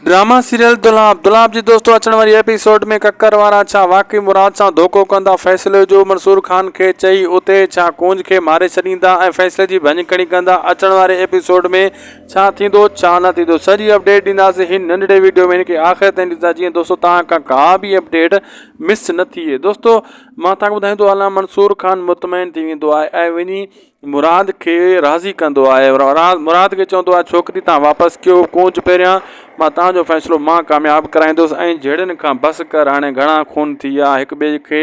Drama serial دولاب دولاب جي دوستو اچڻ واري ايپيسوڊ ۾ ڪڪر وارا ڇا واقعي مراد سان ڌوڪو ڪندا فيصلي جو منصور خان کي چئي اتي ڇا ڪونج کي ماري ڇڏيندا ۽ فيصلي جي ڀڃڪڙي ڪندا اچڻ واري ايپيسوڊ ۾ ڇا ٿيندو ڇا نه ٿيندو سڄي اپڊيٽ ڏينداسين هن ننڍڙي ويڊيو ۾ هن کي آخر تائين ڏسندا جيئن دوستو توهان کان ڪا به اپڊيٽ مس نه ٿئي دوستو مان توهان کي ٻڌائيندو هلان منصور خان مطمئن ٿي ويندو آهي ۽ وڃي مراد کي راضي ڪندو آهي مراد کي چوندو آهي ڇوڪري تان واپس ڪيو ڪونج پهريان مان تان جو فيصلو مان ڪامياب ڪرائيندس ۽ جهيڙن کان بس ڪر هاڻي گهڻا خون ٿي ويا هڪ ٻئي کي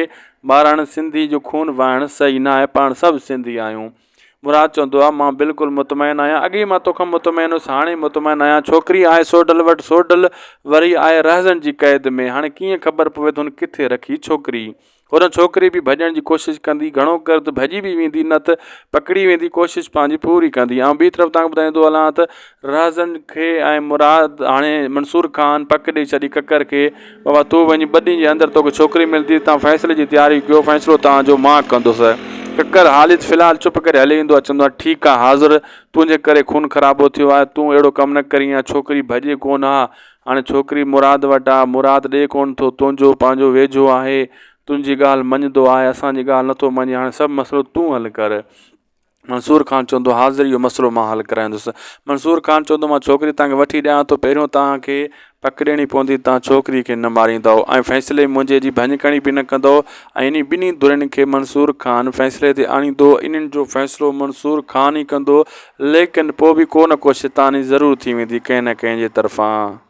مارڻ سنڌي جو خون وهائڻ صحيح ناهي پاڻ سڀ سنڌي آهيون مراد چوندو آهي مان بلڪل مطمئن آهيان اڳي مان توکان مطمئن هوس هاڻي مطمئن آهيان ڇوڪري آهي سوڍل وٽ سوڍل وري آهي رهزن جي قيد ۾ هاڻي ڪيئن خبر پوي ته هن ڪٿي رکي ڇوڪري هوڏانهن ڇوڪري به ڀڄڻ جي ڪوشش ڪندي، گهڻو ڪر ته ڀڄي به ويندي نه ته پڪڙي ويندي، ڪوشش پنهنجي پوري ڪندي. آئون ٻي طرف توهان کي ٻڌائيندو هلان ته رهزن کي ۽ مراد هاڻي منصور خان پڪ ڏئي ڇڏي ڪڪر کي بابا تون وڃ ٻه ڏينهن جي اندر توکي ڇوڪري ملندي توهان فيصلي جي تياري ڪيو فيصلو توهان جو مان ڪندس. ڪڪر حالي في الحال چپ ڪري هلي ايندو آهي چوندو آهي ٺيڪ آهي حاضر تنهنجي ڪري خون خرابو ٿيو آهي تون اهڙو ڪم نه ڪرين ها ڇوڪري ڀڄي ڪونه ها هاڻي ڇوڪري مراد وٽ آ، مراد ڏي ڪونه ٿو، تنهنجو پنهنجو ويجهو آهي، تنهنجي ڳالهه مڃندو آهي، اسان جي ڳالهه نٿو مڃي، هاڻي سڀ مسئلو تون حل ڪر. منصور خان چوندو، حاضر اهو مسئلو مان حل ڪرائيندس. منصور خان چوندو، مان ڇوڪري توهان کي وٺي ڏيان ٿو، پهريون توهان کي پڪ ڏيڻي پوندي ته توهان ڇوڪري کي نه ماريندؤ ۽ فيصلي منهنجي جي ڀڃڪڻي به نه ڪندؤ ۽ انهي ٻنهي ڌرين کي منصور خان فيصلي تي آڻيندو، انهن جو فيصلو منصور خان ئي ڪندو، ليڪن پوء به ڪو نه ڪو شيطاني ضرور ٿي ويندي ڪنهن نه ڪنهن جي طرفان.